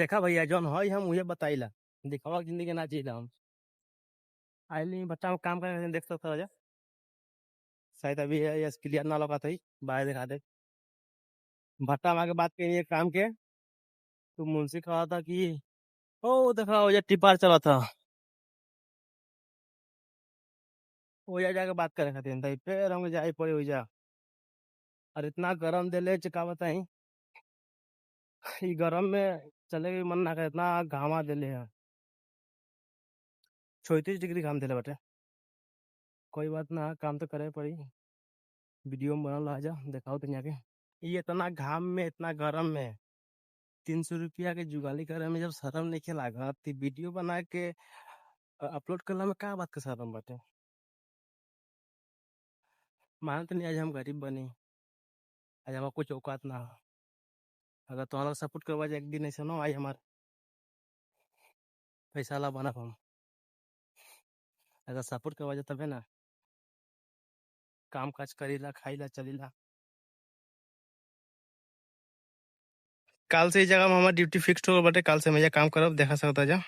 देखा भैया जौन हई हम उहे बताइला, दिखावा के जिंदगी ना जीला हम। आइली बच्चा में काम करे देख सकता जा। शायद अभी ये क्लियर ना लगा थी, बाहर दिखा दे। भट्टा में आके बात करिए काम के, तो मुंशी कहा था कि ओ देखा वो टिपार चला था, वो जाके बात करे खातिर त फिर हम जाए पड़े हो जा। और इतना गरम देले का बताई, ई गरम में चले के मन ना करे, इतना घामा देले है। 36 डिग्री घाम देले बाटे। कोई बात ना, काम तो करे पड़ी। वीडियो में बनल रह जा, देखाओ तो यहाँ के। ये इतना घाम में, इतना गरम में 300 रुपया के जुगाली करे में जब शर्म नहीं लागत, तो वीडियो बना के अपलोड करला में का बात के शर्म बाटे। मानत नहीं आज हम गरीब बनी, आज हमारा कुछ औकात ना। अगर तुम्हारा सपोर्ट करवा जाए एक दिन ऐसा ना आई हमार पैसा ला बना हम, अगर सपोर्ट करवा जाए तबे ना काम काज करीला, खाईला, चलीला। काल से इस जगह में हमार ड्यूटी फिक्स हो बाटे, काल से मैं काम करब, देखा सकता जा।